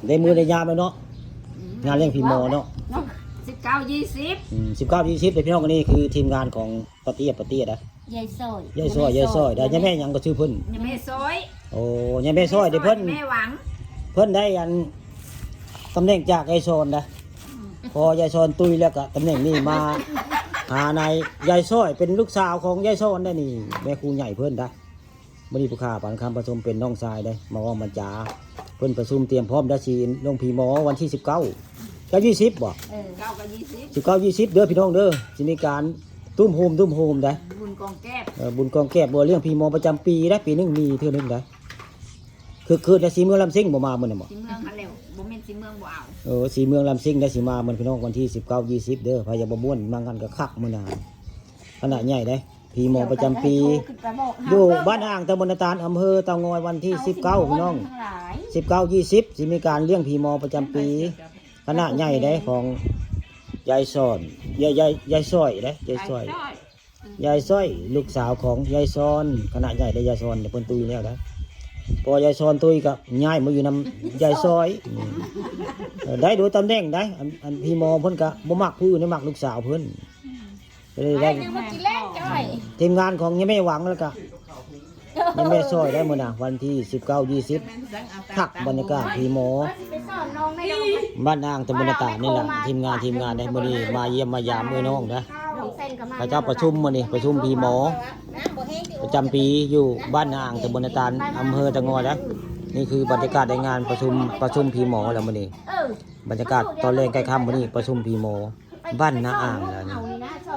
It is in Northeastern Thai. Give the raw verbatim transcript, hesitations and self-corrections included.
ได้มื้อได้ยามแล้วเนาะ งานเลี้ยงผีหมอเนาะ สิบเก้ายี่สิบ อืม สิบเก้ายี่สิบ เด้อพี่น้อง อันนี้คือทีมงานของป้าเตี้ย ป้าเตี้ยนะ ยายซอย ยายซอย ยายซอยได้ ยายแม่หยังก็ชื่อเพิ่น ยายแม่ซอย โอ้ ยายแม่ซอยเด้อเพิ่น แม่หวัง เพิ่นได้อันตำแหน่งจากยายซอนนะ พอยายซอนตุยแล้วก็ตำแหน่งนี้มา หานาย ยายซอยเป็นลูกสาวของยายซอนได้นี่ แม่ครูใหญ่เพิ่นนะ มื้อนี้ผู้ข้าปานคำประชุมเป็นน้องชายได้ มาเว้ามาจา เพิ่นประชุมเตรียมพร้อมได้สิลงผีหมอวันที่สิบเก้า กับยี่สิบบ่ เออ เก้ากับยี่สิบ สิบเก้ายี่สิบ เด้อพี่น้องเด้อ สิมีการตุ้มโฮมตุ้มโฮมได้ บุญกองแกบ เอ่อ บุญกองแกบบ่ เลี้ยงผีหมอประจำปีได้ ปีหนึ่งมีเทื่อหนึ่งได้ คือคือแต่สีเมืองลำซิ่งบ่มามื้อนี้บ่ สีเมืองหันแล้วบ่แม่นสีเมืองบ่เอา เออ สีเมืองลำซิ่งได้สิมามื้อพี่น้อง วันที่สิบเก้ายี่สิบ เด้อ พายาบ่ม่วนมางานก็คักมื้อหน้า คณะใหญ่ได้ ผีหมอประจำปี โทรขึ้นไปบอก อยู่บ้านอ่างตำบลนาตาลอำเภอเตางอย วันที่สิบเก้าพี่น้อง ทั้งหลาย สิบเก้ายี่สิบ สิมีการเลี้ยงผีหมอประจำปี คณะใหญ่ได้ของยายซอน ยาย ยาย ยายซอยได้ ยายซอย ยายซอย ลูกสาวของยายซอน คณะใหญ่ได้ ยายซอนเพิ่นตุยแล้วได้ พอยายซอนตุยก็ย้ายมาอยู่นำยายซอย อืม เออ ได้โดยตำแหน่งได้ อัน อันพี่หมอเพิ่นก็บ่มักผู้อื่นได้ มักลูกสาวเพิ่น ก็เลยได้ ยังมากินแรกจ้อย ทีมงานของยายแม่หวังแล้วก็ยายแม่ซอยได้มื้อน่ะ วันที่สิบเก้ายี่สิบ คักบรรยากาศผีหมอ ไปสอนน้องในโรง บ้านอ่างตำบลนาตาลนี่แหละ ทีมงาน ทีมงานได้มื้อนี้มาเยี่ยมมายามเอ้ยน้องนะ น้องเซนก็มา เขาเจ้าประชุมมื้อนี้ ประชุมผีหมอ ประจำปีอยู่บ้านอ่างตำบลนาตาลอำเภอเตางอยนะ นี่คือบรรยากาศในงานประชุม ประชุมผีหมอแล้วมื้อนี้ เออ บรรยากาศตอนแลงใกล้ค่ำมื้อนี้ประชุมผีหมอ บ้านนาอ่างแล้วนี่